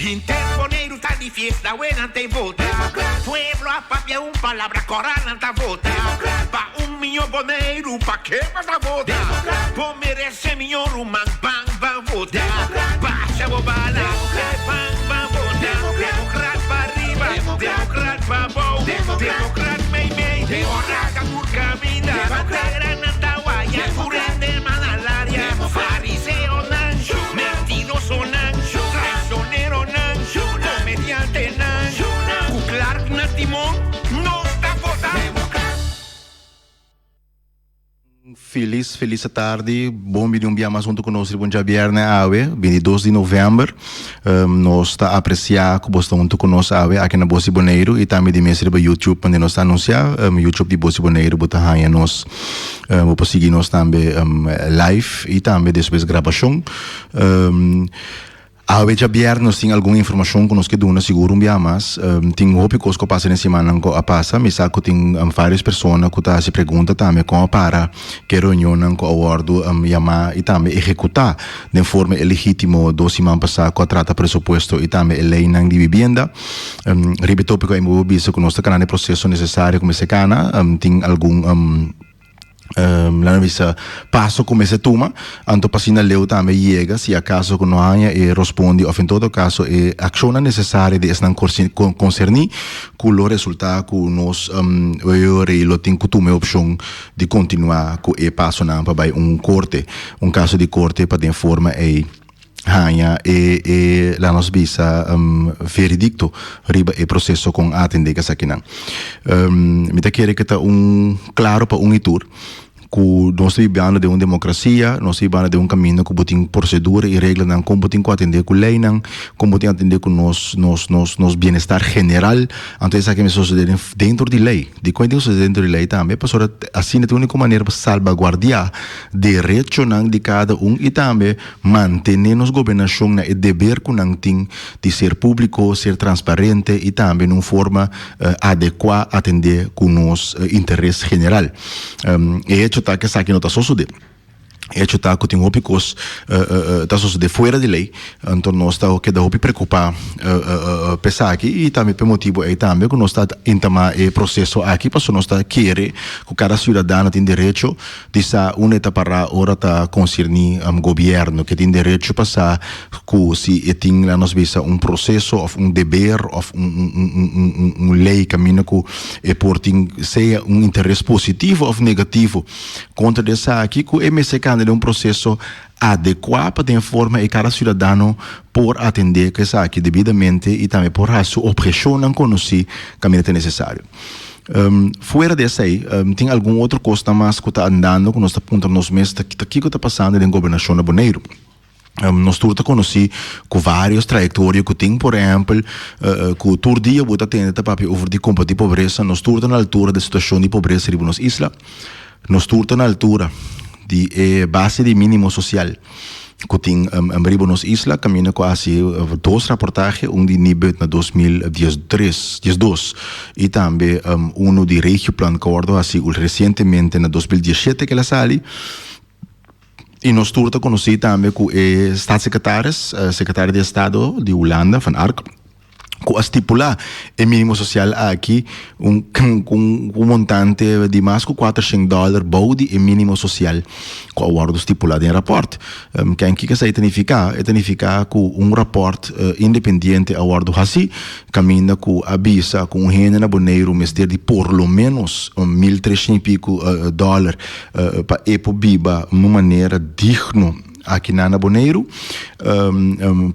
Henter Boneiru ta di fiesta awe nan ta vota. Pueblo a papia un palabra kora nan ta vota. Pa un miño Boneiru pa ke bo ta vota? Bo merese miño ruman ban ban vota. Basha bo bala ban ban vota. Demokrat pa riba demokrat pa bou demokrat mei mei ora ka tur kaminda. Bandera nan ta waya tur hende man alaria. Fariseonan, mentirosonan, traicioneronan, komediantenan, ku Clark na timon, nos ta vota. Felis felis atardi, bon bini un bia mas hunto ku nos riba un djabièrnè awe, 22 di novèmber. Nos ta apresiá ku bo sta hunto ku nos awe aki na Bos di Boneiru i tambe di mes riba YouTube manera nos ta anunsiá. YouTube di Bos di Boneiru bo ta haña nos, bo por sigui nos tambe live i tambe despues grabashon. Awe djabièrnè nos tin algun informashon ku nos ke duna sigur un bia mas. Tin hopi kos ku a pasa den simannan ku a pasa. Mi sa ku tin vários persona ku ta hasi pregunta tambe kon a para ku e reunionnan ku a wòrdu yamá i tambe ehekutá den forma ilegítimo dos siman pasá ku a trata presupuesto i tambe e leinan di bibienda. Riba e tópiko ei mi por bisa ku nos ta kana den e proseso nesesario ku mester kana. Tin algun. Nan a bisa paso ku mester tuma, anto pa asina leu tambe yega si akaso ku no haña e rospondi òf en todo kaso e akshonnan nesesario di esnan konserní ku lo resultá ku nos OEORI lo tin ku tuma e opshon di kontinuá ku e pasonan pa bai un korte, un kaso di korte pa den forma ei. Haña e e laat nos bisa veredicto riba e proceso con a atende cu esakinan. Mi ta kere cu ta un claro pa un y tur cu nos ta bibando den un democracia, nos ta bibando den un caminda cu bo tin procedura y reglanan con bo tin cu atende cu leynan, con bo tin atende cu nos nos nos nos bienestar general. Anto esaki mester sosode den dentro di ley. Dicon e tin cu sosode dentro di ley tambe? Pasobra asina ta e unico manera pa salbaguardia derechonan di cada un y tambe Mantené nos gobernashon na e deber ku nan tin di ser públiko, ser transparente i tambe na un forma adekuá atendé ku nos interes general. E hecho ta ku esaki no ta sosodé. E hecho ta ku tin hopi kos ta sosodé fuera di lei, anto nos ta keda hopi preokupá pa esaki i tambe pa e motibu ei tambe ku nos ta entamá e proseso aki pasobra nos ta kere ku kada siudadano tin derecho Di sa unda e ta pará ora ta konserní gobièrnu ke tin derecho pa sa ku si e tin laat nos bisa un proseso òf un deber òf un lei kaminda ku e por tin sea un interes positivo òf negativo kontra di esaki ku e mester kanda den un proseso adekuá pa den forma e kada siudadano por atendé ku esaki debidamente i tambe por hasi su obheshonnan konosí kaminda ta nesesario. Fuera di esei, tin algun otro kosnan mas ku ta andando ku nos ta puntra nos mes ta kiko ta pasando den gobernashon na Boneiru. Nos tur ta konosí ku vários trayektoria ku tin, por ehèmpel, ku tur dia bo ta tende ta papia over di kombatí pobresa. Nos tur ta na altura di situashon di pobresa riba nos isla. Nos tur ta na altura di e base di mínimo sosial ku tin riba nos isla kaminda ku a hasi dos raportahe, un di Nibud na 2013, diesdos, i tambe unu di Regioplan ku a wòrdu hasi resientemente na 2017 ku el a sali. I nos tur ta konosí tambe ku e Staatssecretaris, Sekretario di Estado di Hulanda, Van Ark, ku a stipulá e mínimo sosial aki un un montante di mas ku kuatershen dòler bou di e mínimo sosial ku a wòrdu stipulá den e rapòrt. Ken kiko esei ta nifiká? E ta nifiká ku un rapòrt independiente a wòrdu hasí kaminda ku a bisa ku un hende na Boneiru mester di por lo ménos 1300 i piku dòler pa e por biba un manera digno akinan na Boneiru.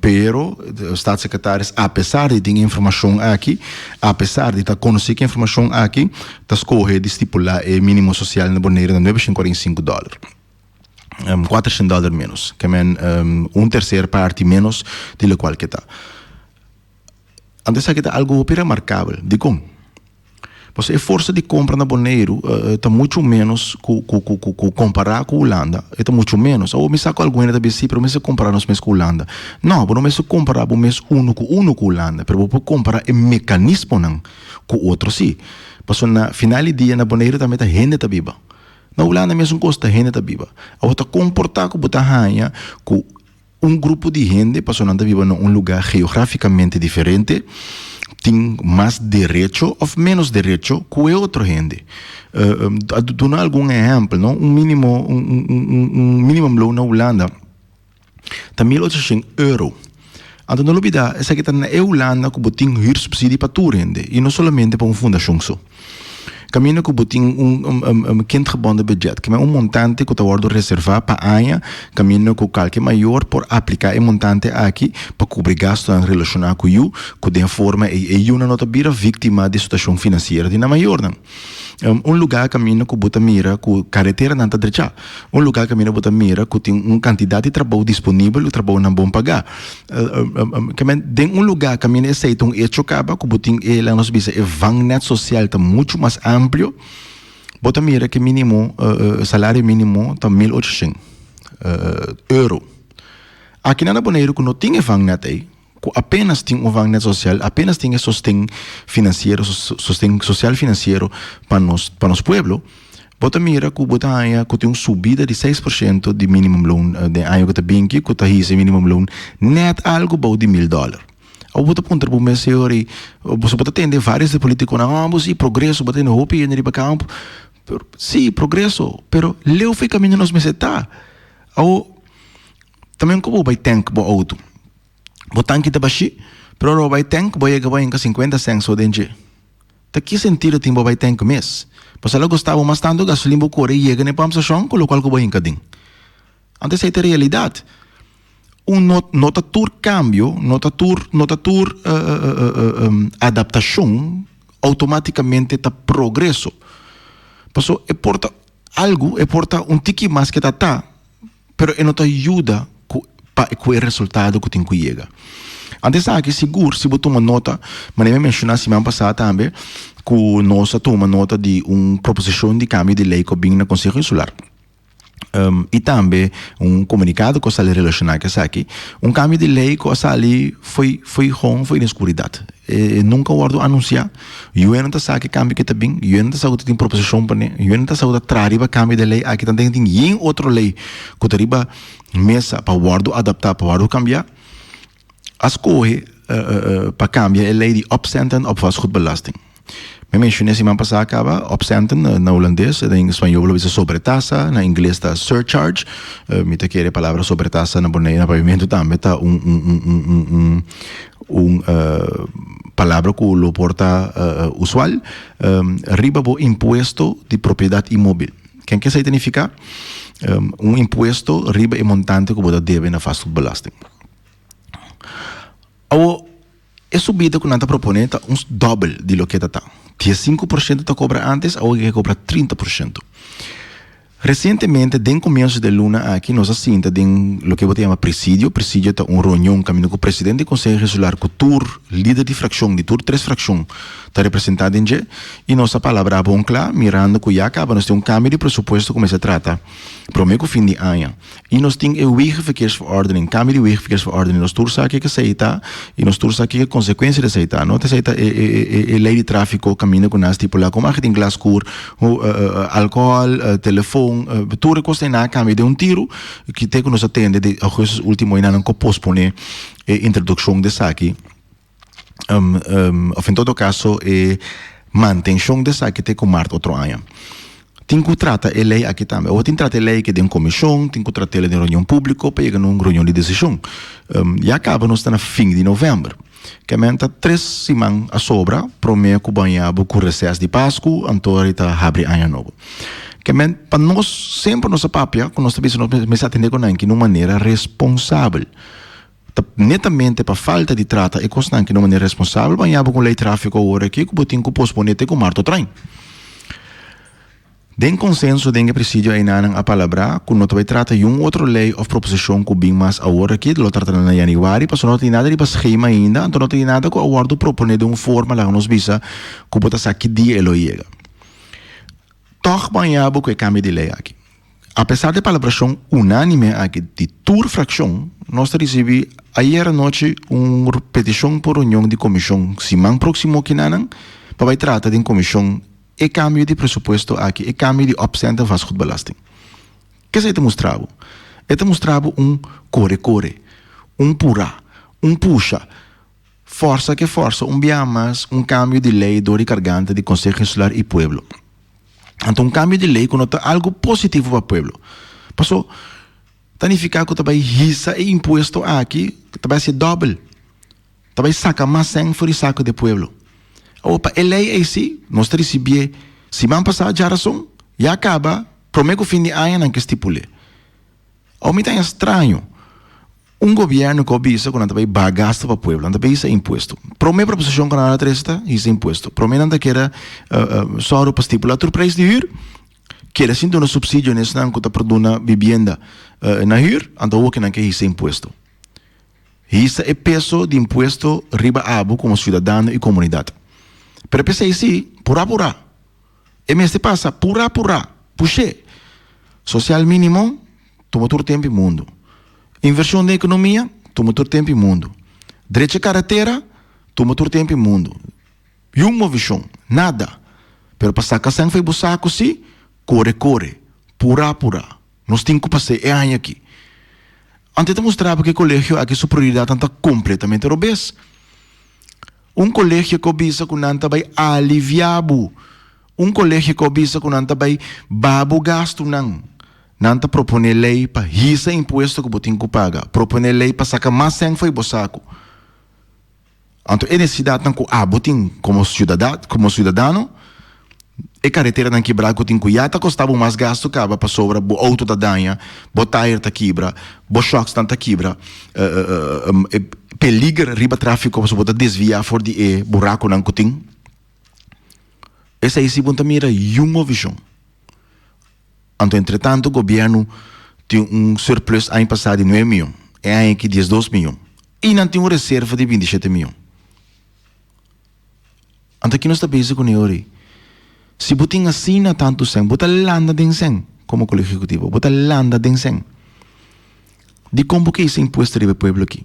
Pero Staatssecretaris apesar di tin e informashon aki, apesar di ta konosé ki informashon aki, ta skohe di stipulá e mínimo sosial na Boneiru na 945 dòler. 400 dòler ménos, ke men un terser parti ménos di lokual ke ta. Anto esaki ta algu hopi remarkabel. Dikon? Pasobra e forsa di kompra na Boneiru ta muchu ménos ku ku ku ku ku kompará ku Hulanda. E ta muchu ménos. Awor mi sa ku algun hende ta bisa si, pero mester kompará nos mes ku Hulanda. No, bo no mester kompará bo mes unu ku unu ku Hulanda, pero bo por kompará e mekanismonan ku otro si. Pasobra na final di dia na Boneiru tambe ta hende ta biba. Na Hulanda mesun kos ta hende ta biba. Awor ta komportá ku bo ta haña ku. Un grupo di hende pasobra nan ta biba na un lugá geográfikamente diferente tin mas derecho òf ménos derecho ku e otro hende. Duna algun ehèmpel, no? Un mínimo un minimumloon na Hulanda ta 1800 euro. Anto no lubidá esaki ta na e Hulanda ku bo tin huursubsidie pa tur hende i no solamente pa un fundashon so. Kaminda ku bo tin un kindgebonden budget, ke men un montante ku ta wòrdu reservá pa aña, kaminda ku kalke mayor por apliká e montante aki pa kubri gastunan relashoná ku yu, ku den forma ei e yunan no ta bira víktima di situashon finansiero di nan mayornan. Un lugá kaminda ku bo ta mira ku kareteranan ta drechá. Un lugá kaminda bo ta mira ku tin un kantidat di trabou disponibel, trabounan bon pagá. Ke men den un lugá kaminda esei ta un echo kaba ku bo tin e laga nos bisa e vangnet sosial ta muchu mas amplio, bo ta mira ku e minimo salario minimo ta 1800 euro. Akinan na Boneiru ku no tin e vangnet ei, ku apenas tin un vangnet sosial, apenas tin e sosten finansiero, sosten sosial finansiero pa nos pa nos pueblo, bo ta mira ku bo ta haña ku tin un subida di 6% di minimumloon den aña ku ta binki ku ta hisa e minimumloon nèt algu bou di mil dòler. Awor bo ta puntra bo mes e ora ei, boso bo ta tende vários di politikonan, oh bo si progreso, bo ta tende hopi hende riba kampo, pero si progreso, pero leu for e kaminda nos mester ta. Awor ta men ku bo bai tènk bo outo. Bo tanki ta bashí, pero ora bo bai tank bo yega bo hinka 50 cent so den dje. Ta ki sentido tin bo bai tank mes? Pasobra lo gusta bo mas tantu gasolin bo kore yega na e pumpstation ku lokual ku bo hinka den. Anto esei ta e realidat. Un no no ta tur kambio, no ta tur no ta tur adaptashon outomátikamente ta progreso. Pasobra e por ta algu, e por ta un tiki mas ke ta ta. Pero e no ta yuda ku pa ku e resultado ku tin ku yega. Ante esaki sigur si bo tuma nota, manera mi a menshoná siman pasá tambe, ku nos a tuma nota di un proposishon di kambio di lei ku a bin na Konseho Insular. I tambe un komunikado ku a sali relashoná ku esaki. Un kambio di lei ku a sali fo'i fo'i hon fo'i den skuridat. E nunka a wòrdu anunsiá. Yu no ta sa ki kambio ki ta bin, yu no ta sa ku ta tin proposishon pa ne, yu no ta sa ku ta traha riba kambio di lei aki, tanten tin yen otro lei ku ta riba mesa pa wòrdu adaptá, pa wòrdu kambiá. A skohe pa kambia e lei di opcenten op vastgoedbelasting. Mi a menshoné siman pasá kaba, opcenten na hulandes, den spañó bo lo bisa sobretasa, na ingles ta surcharge. Mi ta kere e palabra sobretasa na Boneiru, na Papiamentu tambe ta un un un un un Un palabra ku lo por ta usual, riba bo impuesto di propiedat inmóbil. Ken ke esei ta nifiká? Un impuesto riba e montante ku bo ta debe na vastgoedbelasting. Awor, e subida ku nan ta proponé ta un dòbel di loke ta ta. 15% ta kobra ántes, awor ke kobra 30%. Resientemente, den komienso di e luna aki, nos a sinta den loke bo ta yama presidio. Presidio ta un reunion kaminda ku presidente di Konseho Insular ku tur lider di frakshon di tur tres frakshon ta representá den dje i nos a palabrá bon kla mirando ku ya kaba nos tin un kambio di presupuesto ku mester trata promé ku fin di aña. I nos tin e Wegenverkeersverordening, kambio di Wegenverkeersverordening. Nos tur sa kiko esei ta i nos tur sa kiko e konsekuensia di esei ta, no? Ta esei ta e e e e lei di tráfiko kaminda ku nan a stipulá komo aki tin glas kur, alkohòl, telefon, tur e kos ei nan a kambia den un tiru ki te ku nos a tende di augustus último ei nan a posponé e introdukshon di esaki. Of en todo caso e mantencion di esaki te cu maart otro aña. Tin cu trata e ley aki tambe. Awor tin trata e ley aki den comision, tin cu trat'el den reunion publico pa yega na un reunion di decision. Ya caba nos ta na fin di november. Kemen ta tres siman a sobra prome cu baña bo cu reces di Pascu, anto ahorita ta habri aña nobo. Kemen pa nos semper nos a papia cu nos ta bisa nos mester atende cu nan aki na un manera responsabel. Ta netamente pa falta di trata e kosnan ki na un manera responsabel baña bo ku lei tráfiko awor aki ku bo tin ku posponé te ku marto train. Den konsenso den e presidio einanan a palabrá ku no ta bai trata yun otro lei òf proposishon ku bin mas awor aki, lo trata nan na yanüari pasobra no tin nada riba skema ainda, anto no tin nada ku a wòrdu proponé den un forma laga nos bisa ku bo ta sa ki dia e lo yega. Tòg baña bo ku e kambio di lei aki. Apesar di e palabrashon unánime aki di tur frakshon, nos ta risibí ayer anochi un petishon pa reunion di komishon siman próksimo kinanan pa bai trata den komishon e kambio di presupuesto aki, e kambio di opcent en vastgoedbelasting. Kesei ta mustra bo? E ta mustra bo un kore-kore. Un purá, un pusha, fòrsa ke fòrsa un biaha mas un kambio di lei dor di kargante di Konseho Insular i pueblo. Anto un kambio di lei ku no ta algu positivo pa pueblo. Paso ta nifiká ku ta bai hisa e impuesto aki, ta bai hasié dòbel. Ta bai saka mas sèn for di sako di pueblo. Awor pa e lei ei si, nos ta risibié siman pasá djarason, ya kaba promé ku fin di aña nan ke stipul'é. Awor mi ta haña straño, un gobièrnu ku a bisa ku nan ta bai baha gastu pa pueblo, nan ta bai hisa impuesto. Promé proposishon ku nan a trese ta hisa impuesto. Promé nan ta kere sòru pa stipulá tur preis di hür, kere sin duna supsidio na esnan ku ta por duna bibienda na hür, anto awor ke nan ke hisa impuesto. Hisa e peso di impuesto riba abo komo siudadano i komunidat. Pero p'esei sí, purá purá. E mester pasa purá purá, push'é. Sosial mínimo, tuma tur tempu i mundu. Invershon den ekonomia, tuma tur tempu i mundu. Drecha karetera, tuma tur tempu i mundu. Yun movishon, nada. Pero pa saka sèn fo'i bo saku sí, kore kore, purá purá. Nos tin ku pas'é e aña aki. Anto e ta mustra bo ku e kolegio aki su prioridatnan ta kompletamente robes. Un kolegio ku a bisa ku nan ta bai aliviá bo, un kolegio ku a bisa ku nan ta bai baha bo gastunan, nan ta proponé lei pa hisa impuesto ku bo tin ku paga, proponé lei pa saka mas sèn fo'i bo saku. Anto e nesesidatnan ku abo tin komo siudada, komo siudadano, e kareteranan kibrá ku tin ku ya ta kosta bo mas gastu kaba pasobra bo outo ta daña, bo tayer ta kibra, bo shòksnan ta kibra, e peliger riba tráfiko pasobra bo ta desviá for di e burakunan ku tin. Esei si bo ta mira yun movishon. Anto entretanto gobièrnu tin un surplus aña pasá di nuebe mion, e aña aki diesdos mion i nan tin un reserva di bintishete mion. Anto aki nos ta bezig ku neori. Si bo tin asina tantu sèn, bo ta landa den sèn komo Kolegio Ehekutivo, bo ta landa den sèn. Dikon bo ke hisa impuesto riba e pueblo aki?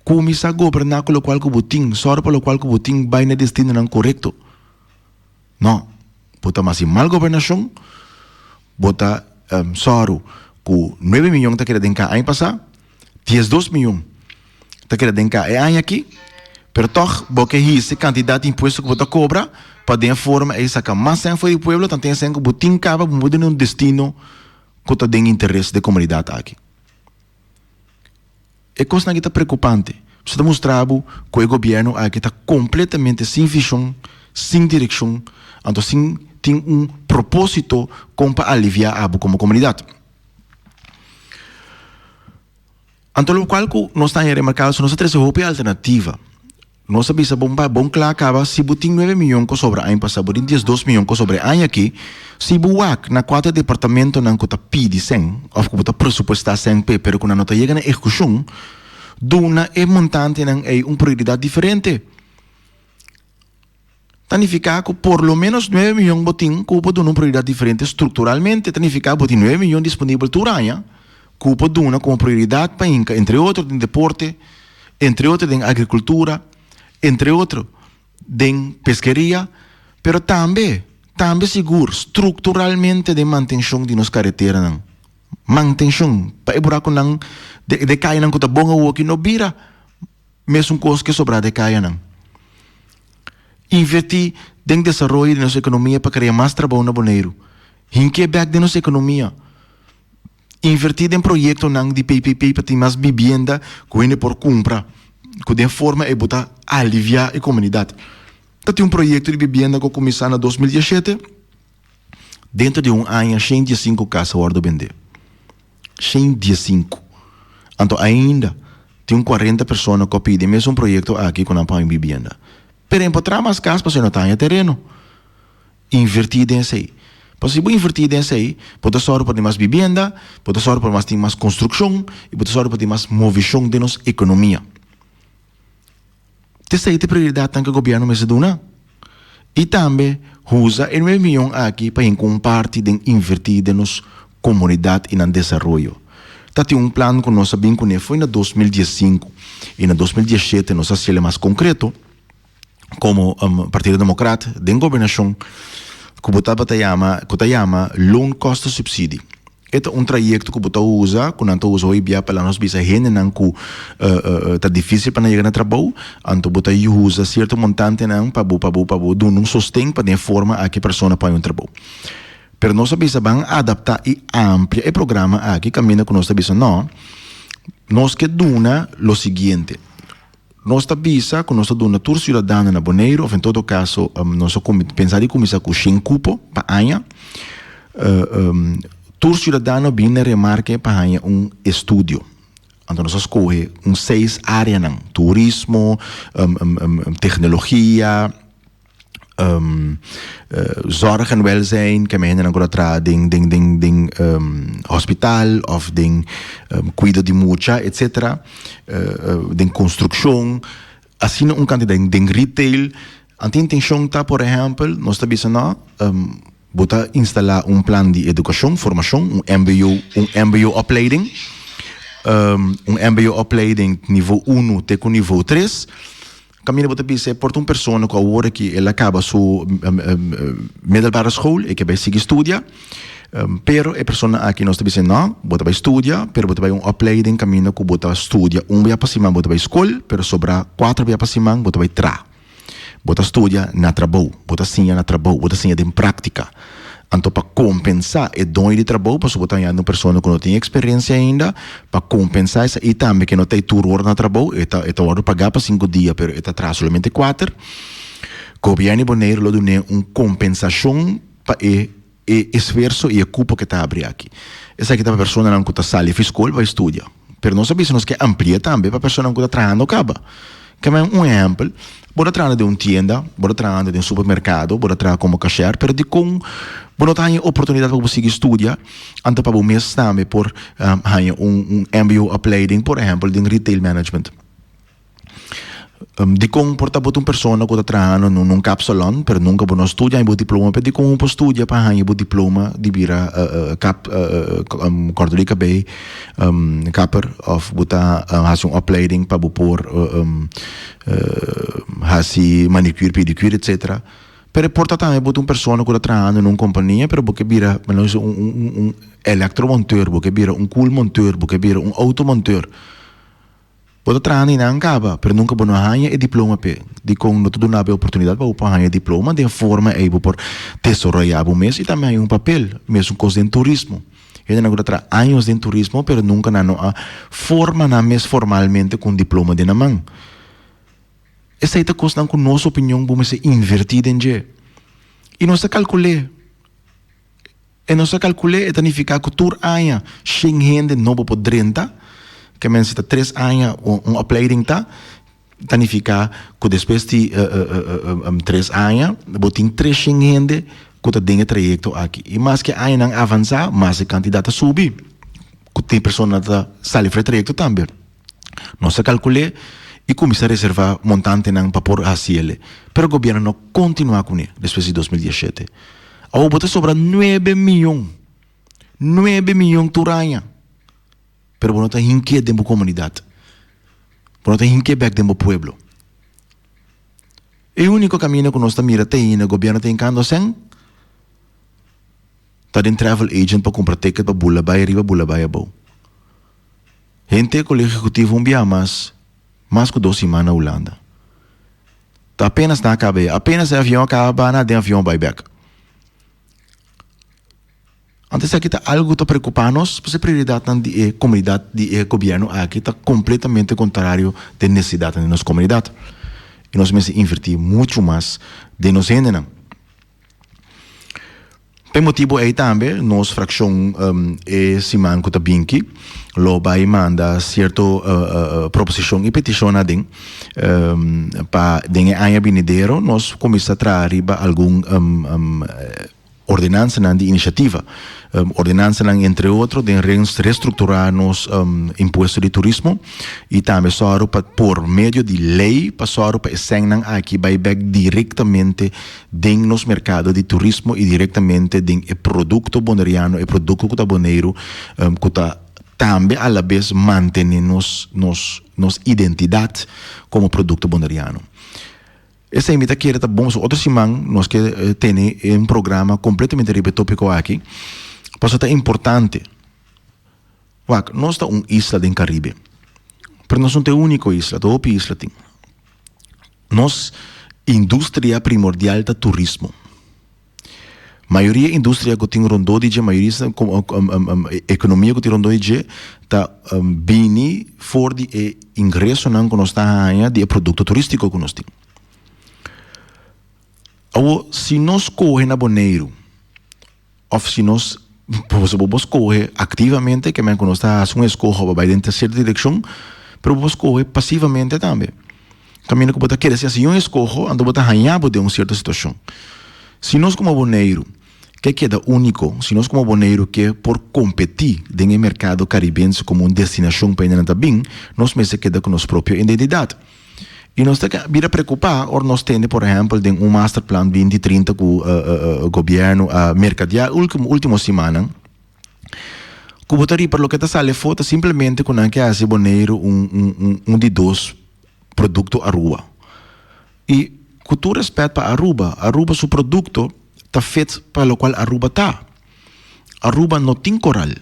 Kuminsá goberná ku lokual ku bo tin, sòru pa lokual ku bo tin bai na e destinonan korekto. No, bo ta mas di mal gobernashon, bo ta sòru ku nuebe miyon ta keda den ka aña pasá, diesdos miyon ta keda den ka e aña aki, pero tòg bo ke hisa e kantidat di impuesto ku bo ta kobra pa den e forma ei saka mas sèn for di pueblo, tantu e sèn ku bo tin kaba bo duna un destino ku ta den interes di e komunidat aki. E kosnan aki ta preokupante. Pasobra ta mustra bo ku e gobièrnu aki ta kompletamente sin vishon, sin direkshon, anto sin tin un propósito kon pa aliviá abo komo komunidat. Anto lokual ku nos ta haña remarkabel si nos a trese hopi alternativa. Nos a bisa bon pa bon kla kaba si bo tin nuebe miyon ku sobra aña pasá bo tin diesdos miyon ku sobra e aña aki, si bo wak na kua ta e departamentonan ku ta pidi sèn òf ku bo ta presupuestá sèn p'e pero ku nan no ta yega na ehekushon, duna e montantenan ei un prioridat diferente. Ta nifiká ku por lo ménos nuebe miyon bo tin ku bo por duna un prioridat diferente strukturalmente. Ta nifiká bo tin nuebe miyon disponibel tur aña ku bo por duna komo prioridat pa hinka entre otro den deporte, entre otro den agrikultura, entre otro den peskeria, pero tambe, tambe sigur strukturalmente den mantenshon di nos kareteranan. Mantenshon pa e burakunan de kayanan ku ta bon awoki no bira. Mesun kos ke sobrá de kayanan. Invertí den desaroyo di nos ekonomia pa krea mas trabou na Boneiru. Hink'é bèk den nos ekonomia. Invertí den proyektonan di PPP pa tin mas bibienda ku hende por kumpra, ku den forma ei bo ta aliviá e komunidat. Ta tin un proyekto di bibienda ku a kuminsá na 2017. Dentro di un aña shen diesinku kas a wòrdu bendé. Shen diesinku. Anto ainda tin un kuarenta persona ku a pidi e mesun proyekto aki ku nan por haña bibienda. Pero e por traha mas kas pasobra e no ta haña tereno. Invertí den esei. Pasobra si bo invertí den esei, bo ta sòru pa tin mas bibienda, bo ta sòru pa mas tin mas konstrukshon i bo ta sòru pa tin mas movishon den nos ekonomia. T'esei ta e prioridatnan ku e gobièrnu mester duna. I tambe usa e nuebe miyon aki pa hinka un parti den invertí den nos komunidat i nan desaroyo. Ta tin un plan ku nos a bin kuné fo'i na 2015 i na 2017 nos a hasiel mas konkreto komo Partido Demokrat den gobernashon ku bo tabata yama ku ta yama loonkostenssubsidie. E ta un trayekto ku bo ta usa, ku nan ta usa hopi bia pa laga nos bisa hendenan ku ta difísil pa nan yega na trabou, anto bo ta usa sierto montantenan pa bo pa bo pa bo duna un sosten pa den e forma aki e persona por haña un trabou. Pero nos a bisa ban adaptá i amplia e programa aki kaminda ku nos ta bisa no, nos ke duna lo siguiente. Nos ta bisa ku nos ta duna tur siudadano na Boneiru, òf en todo kaso nos a pensa di kuminsá ku shen kupo pa aña, tur siudadano bini na remarke pa haña un estudio. Anto nos a skohe un seis áreanan, turismo, teknologia, Zorg en welzijn, ke hendenan ku ta traha den den den den hospital òf den kuido di mucha etsetera, den konstrukshon, asina un kantidat den retail. Anto intenshon ta por ehèmpel nos ta bisa no bo ta instalá un plan di edukashon, formashon, un mbo un mbo opleiding, un mbo opleiding nivo unu te ku nivo tres. Kaminda bo ta bisa e por ta un persona ku awor aki el a kaba su middelbare school, e ke bai sigui studia, pero e persona aki nos ta bisa no, bo ta bai studia, pero bo ta bai un opleiding kaminda ku bo ta studia un bia pa siman bo ta bai skol, pero sobra kuater bia pa siman bo ta bai traha. Bo ta studia na trabou, bo ta siña na trabou, bo ta siña den práktika. Anto pa kompensá e doño di trabou, pasobra bo ta hañando un persona ku no tin eksperensia ainda, pa kompensá esei tambe ke no ta e tur ora na trabou, e ta e ta wòrdu pagá pa sinku dia pero e ta traha solamente kuater, gobièrnu di Boneiru lo dun'é un kompensashon pa e e esfuerso i e kupo ke ta habri aki. Esaki ta pa personanan ku ta sali fi skol bai studia. Pero nos a bisa nos ke amplia tambe pa personanan ku ta trahando kaba. Keme un ehèmpel, bo ta trahando den un tienda, bo ta trahando den un supermerkado, bo ta traha komo kasher, pero dikon bo no ta haña e oportunidat pa bo sigui studia, anto pa bo mes tambe por haña un mbo opleiding, por ehèmpel den retail management. Dikon por ta bo ta un persona ku ta trahando na un kapsalon, pero nunka bo no studia haña bo diploma, pero dikon bo por studia pa haña bo diploma di bira kap kòrta di kabei, kapper òf bo ta hasi un opleiding pa bo por hasi manicure, pedicure etcetera. Pero e por ta tambe bo ta un persona ku ta trahando na un kompania pero bo ke bira un elektromonteur, bo ke bira un koelmonteur, bo ke bira un outomonteur. Bo ta traha ni nan kaba, pero nunka bo no haña e diploma p'e. Dikon no ta duna bo e oportunidat pa bo por haña e diploma? Den forma ei bo por desaroyá bo mes i tambe haña un papel. Mesun kos den turismo. Hendenan ku ta traha años den turismo, pero nunka nan no a forma nan mes formalmente ku un diploma den nan man. Esei ta kosnan ku nos opinion bo mester invertí den dje. I nos ta kalkul'é. E nos a kalkul'é, e ta nifiká ku tur aña shen hende nobo por drenta, ke men si ta tres aña un opleiding ta, ta nifiká ku despues di tres aña bo tin tres shen hende ku ta den e trayekto aki. I maske añanan avansá, mas e kantidat ta subi ku tin persona ta sali for e trayekto tambe. Nos a kalkul'é i kuminsá reservá montantenan pa por hasi el'e, pero gobièrnu no kontinuá kuné despues di 2017. Awor bo ta sobra nuebe miyon, nuebe miyon tur aña, pero bo no ta hink'é den bo komunidat, bo no ta hink'é bèk den bo pueblo. E úniko kaminda ku nos ta mira te ainda gobièrnu ta hinkando sèn ta den travel agent pa kumpra ticket pa bula bai ariba bula bai abou. Henter Kolegio Ehekutivo un biaha mas, mas ku dos siman na Hulanda. Ta apenas nan a kaba e, apenas e avion a kaba ba nan den avion bai bek. Anto esaki ta algu ku ta preokupa nos, pasobra e prioridatnan di e komunidat, di e gobièrnu aki ta kompletamente kontrario den nesesidatnan di nos komunidat. I nos mester invertí muchu mas den nos hendenan. P'e motibu ei tambe nos frakshon e siman ku ta binki lo bai manda sierto proposishon i petishon aden pa den e aña binidero nos kuminsá traha riba algun ordenansanan di inisiativa. Ordenansanan entre otro den restrukturá nos impuesto di turismo i tambe sòru pa por medio di lei pa sòru pa e sènnan aki bai bèk direktamente den nos merkado di turismo i direktamente den e produkto boneriano, e produkto ku ta Boneiru ku ta tambe alabes mantené nos nos nos identidat komo produkto boneriano. Esei mi ta kere ta bon, so otro siman nos ke tene un programa kompletamente riba e topiko aki, pasobra ta importante. Wak, nos ta un isla den Caribe, pero nos no ta e único isla, ta hopi isla tin. Nos industria primordial ta turismo. Mayoria industria ku tin rondó di dje, mayoria ekonomia ku tin rondó di dje ta bini for di e ingresonan ku nos ta haña di e produkto turístiko ku nos tin. Awor, si nos kohe na Boneiru òf si nos pasobra bo por skohe aktivamente ke men ku nos ta hasi un eskoho pa bai den sierto direkshon, pero bo por skohe pasivamente tambe. Kaminda ku bo ta kere si hasi un eskoho anto bo ta haña bo den un sierto situashon. Si nos komo Boneiru ke keda úniko, si nos komo Boneiru ke por kompetí den e merkado karibense komo un destinashon pa hendenan ta bin, nos mester keda ku nos propio identidat. I nos ta bira preokupá ora nos tende por ehèmpel den un masterplan binti trinta ku gobièrnu a merkadiá último simannan, ku bo ta riba loke ta sali afó ta simplemente ku nan ke hasi Boneiru un un di dos produkto Aruba. I ku tur rèspèt pa Aruba, Aruba su produkto ta fit pa lokual Aruba ta. Aruba no tin koral.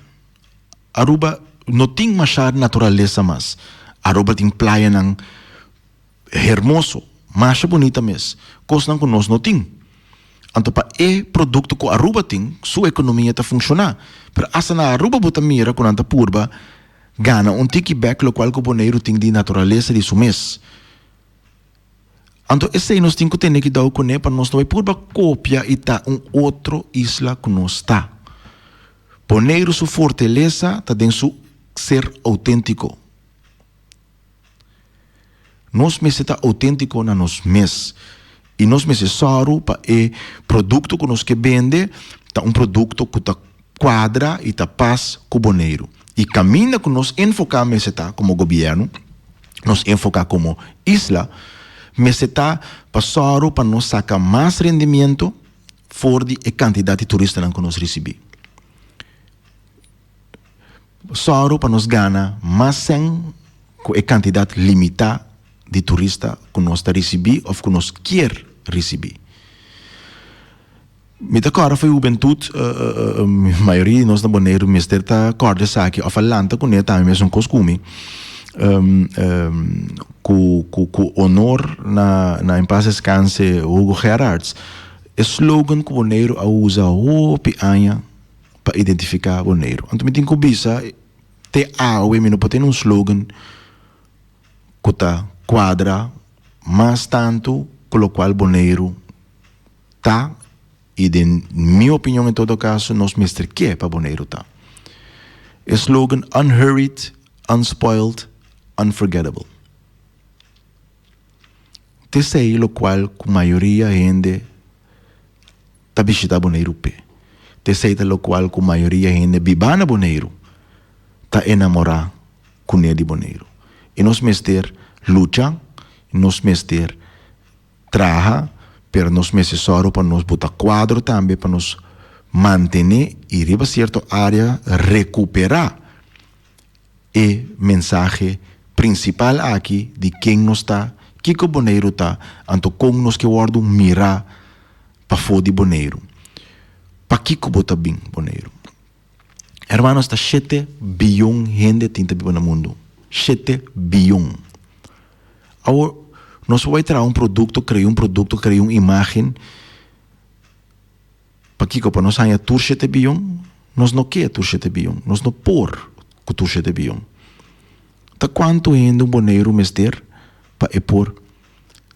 Aruba no tin masha naturalesa mas. Aruba tin playanan hermoso, masha bunita mes, kosnan ku nos no tin. Anto pa e produkto ku Aruba tin, su ekonomia ta funshoná. Pero asta na Aruba bo ta mira ku nan ta purba gana un tiki bèk lokual ku Boneiru tin di naturalesa di su mes. Anto esei nos tin ku tene kidau kuné pa nos no bai purba kopia i ta un otro isla ku nos ta. Boneiru su fortalesa ta den su ser outéntiko. Nos mester ta outéntiko na nos mes i nos mester sòru pa e produkto ku nos ke bende ta un produkto ku ta kuadra i ta pas ku Boneiru. I kaminda ku nos enfoká mester ta komo gobièrnu, nos enfoká komo isla, mester ta pa sòru pa nos saka mas rendimiento for di e kantidat di turistanan ku nos risibí. Sòru pa nos gana mas sèn ku e kantidat limitá di turista ku nos ta risibí òf ku nos kier risibí. Mi ta kòrda for e hubentut, mayoria di nos na Boneiru mester ta kòrda esaki òf a lanta kuné tambe mesun kos ku mi, ku ku honor na na en pas deskanse Hugo Gerharts, e slogan ku Boneiru a usa hopi aña pa identifiká Boneiru. Anto mi tin ku bisa te awe mi no por tene un slogan ku ta kuadra mas tantu ku lokual Boneiru ta i den mi opinion en todo kaso nos mester ke pa Boneiru ta. E slogan Unhurried, Unspoiled, Unforgettable. T'esei lokual ku mayoria hende ta bishita Boneiru p'e. T'esei ta lokual ku mayoria hende bibá na Boneiru ta enamorá kuné di Boneiru. I nos mester lucha, nos mester traha, pero nos mester sòru pa nos buta kuadro tambe pa nos mantené i riba sierto área rekuperá e mensahe prinsipal aki di ken nos ta, kiko Boneiru ta, anto kon nos ke wòrdu mirá pafó di Boneiru. Pakiko bo ta bin Boneiru? Hermanos, ta shete biyon hende tin ta biba na mundu. Shete biyon. Awor, nos por bai traha un produkto, krea un produkto, krea un imágen. Pakiko? Pa nos haña tur shete biyon? Nos no ke tur shete biyon. Nos no por ku tur shete biyon. Ta kuantu hende un Boneiru mester pa e por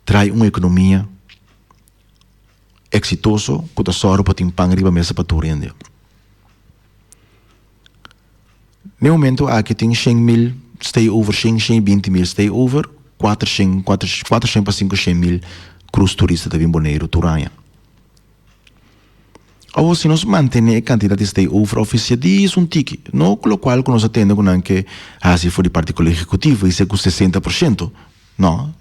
trae un ekonomia eksitoso ku ta sòru pa tin pan riba mesa pa tur hende? Ne momento aki tin shen mil stay over, shen, shen i binti mil stay over, kuater shen, kuater, kuater shen pa sinku shen mil krus turista ta bin Boneiru tur aña. Awor si nos mantené e kantidat di stay over òf e dis un tiki, no ku lokual ku nos a tende ku nan ke hasi for di parti Kolegio Ehekutivo, hise ku 60%, no.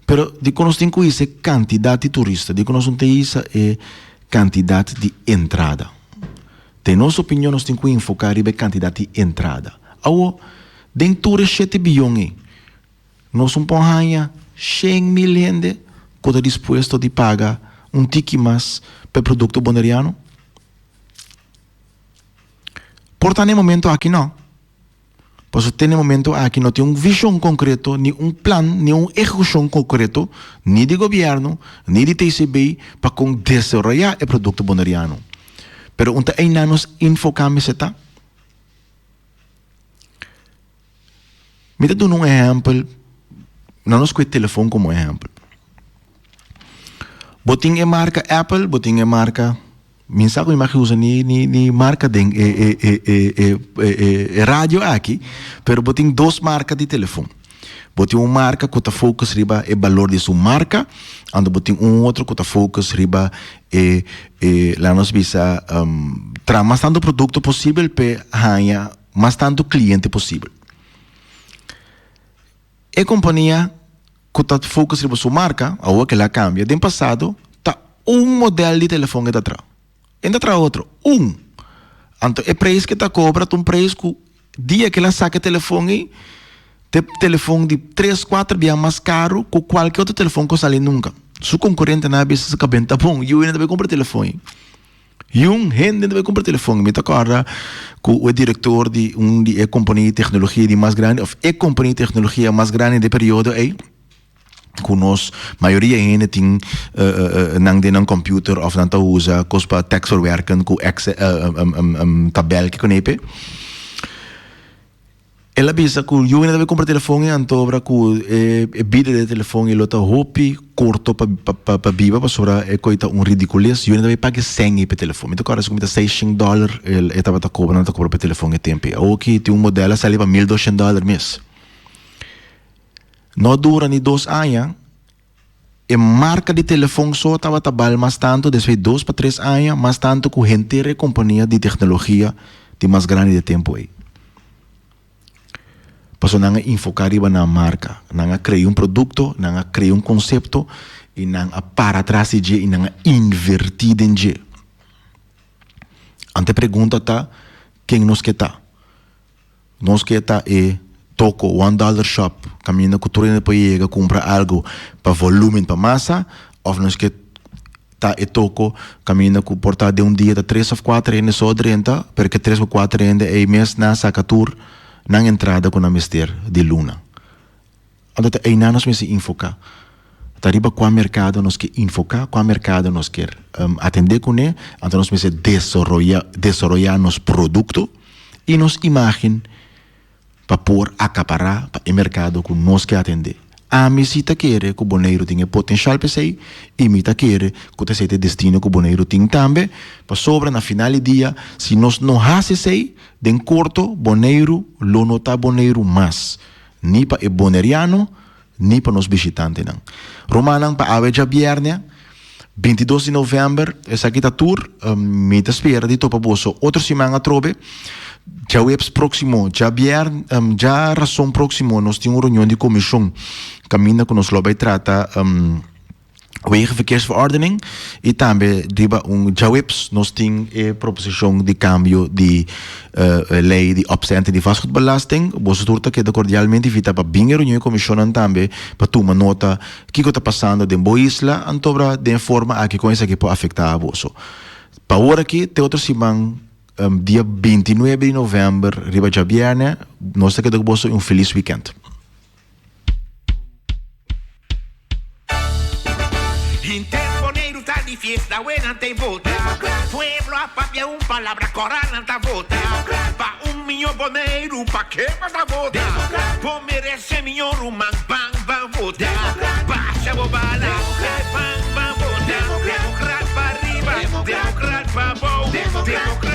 Pero dikon nos tin ku hisa e kantidat di turista? Dikon nos no ta hisa e kantidat di entrada? Den nos opinion nos tin ku enfoká riba e kantidat di entrada. Awor, den tur e shete biyon ei, nos un por haña 100.000 hende ku ta dispuesto di paga un tiki mas pa e produkto boneriano? Por ta na e momento aki no. Pasobra te na e momento aki no tin un vishon konkreto, ni un plan, ni un ehekushon konkreto, ni di gobièrnu, ni di TCB, pa kon desaroyá e produkto boneriano. Pero un ta einan nos enfoká mester ta. Mi ta duna un ehèmpel, nan nos kohe telefon komo ehèmpel. Bo tin e marka Apple, bo tin e marka, mi sa ku mi mag usa ni ni ni marka den e e e e e e e radio aki, pero bo tin dos marka di telefon. Bo tin un marka ku ta focus riba e balor di su marka, anto bo tin un otro ku ta focus riba e e laga nos bisa traha mas tantu produkto posibel p'e haña mas tantu kliente posibel. E kompania ku ta focus riba su marka, awor kila a kambia, den pasado ta un model di telefon e ta traha. E no ta traha otro, un. Anto e preis ku e ta kobra ta un preis ku dia ku el a saka e telefon ei, ta e telefon di tres, kuater bia mas karu ku kualke otro telefon ku a sali nunka. Su konkurentenan a bisa su kabenta bon, yu hende ta bai kumpra e telefon ei. Yun hende ta bai kumpra telefon. Mi ta kòrda ku e direktor di un di e kompania di teknologia di mas grandi òf e kompania di teknologia mas grandi den e periodo ei, ku nos mayoria hende tin nan den nan computer òf nan ta usa kos pa tekstverwerken ku Excel tabèl ke kunepe. El a bisa ku yu hende ta bai kumpra telefon i anto ora ku e bida di e telefon i lo ta hopi korto pa pa biba pasobra e koi ta un ridikules. Yu hende ta bai paga e sèn ei pa e telefon. Mi ta kòrda si ku mi ta seishent dòler e tabata kobra, nan ta kobra pa e telefon e tempu ei. Awoki tin un modèl a sali pa 1200 dòler mes. No a dura ni dos aña e marka di telefon so tabata bal mas tantu despues di dos pa tres aña mas tantu ku henter e kompania di teknologia di mas grandi di e tempu ei. Pasobra nan a infoká riba nan marka, nan a krea un produkto, nan a krea un konsepto i nan a para tras di dje i nan a invertí den dje. Anto e pregunta ta, ken nos ke ta? Nos ke ta e toko one dollar shop kaminda ku tur hende por yega kumpra algu pa volumen pa masa of nos ke ta e toko kaminda ku por ta den un dia ta tres of kuater hende so drenta pero ke tres ku kuater hende ei mes nan saka tur nan entrada ku nan mester di luna. Anto ta einan nos mester infoká. Ta riba kua merkado nos ke infoká, kua merkado nos ker atendé kuné, anto nos mester desaroyá desaroyá nos produkto i nos imágen pa por akapará pa e merkado ku nos ke atendé. Ami si ta kere ku Boneiru tin e potenshal p'esei i mi ta kere ku ta esei ta e destino ku Boneiru tin tambe, pasobra na final di dia si nos no hasi esei, den korto Boneiru lo no ta Boneiru mas. Ni pa e boneriano, ni pa nos bishitantenan. Rumannan, pa awe djabièrnè, 22 di novèmber, esaki ta tur. Mi ta spera di topa boso otro siman atrobe. Djaweps próksimo, djabièrn, djarason próksimo nos tin un reunion di komishon kaminda ku nos lo bai trata Wegenverkeersverordening y tambe riba un djaweps nos tin e proposicion di cambio di ley di opcenten di vastgoedbelasting. Boso tur ta keda cordialmente invita pa bin e reunion e comisionnan tambe pa tuma nota kico ta pasando den bo isla antobra den e forma aki con esaki por afecta boso. Pa ora aki te otro siman dia 29 di november riba djabierne nos ta keda cu boso y un feliz weekend. Henter Boneiru ta di fiesta we nan ta vota. Pueblo a papia un palabra kora nan ta vota. Pa un miño Boneiru pa ke bo ta vota? Bo merese miño ruman ban ban vota. Basha bo bala ban ban vota. Demokrat pa riba demokrat pa bou.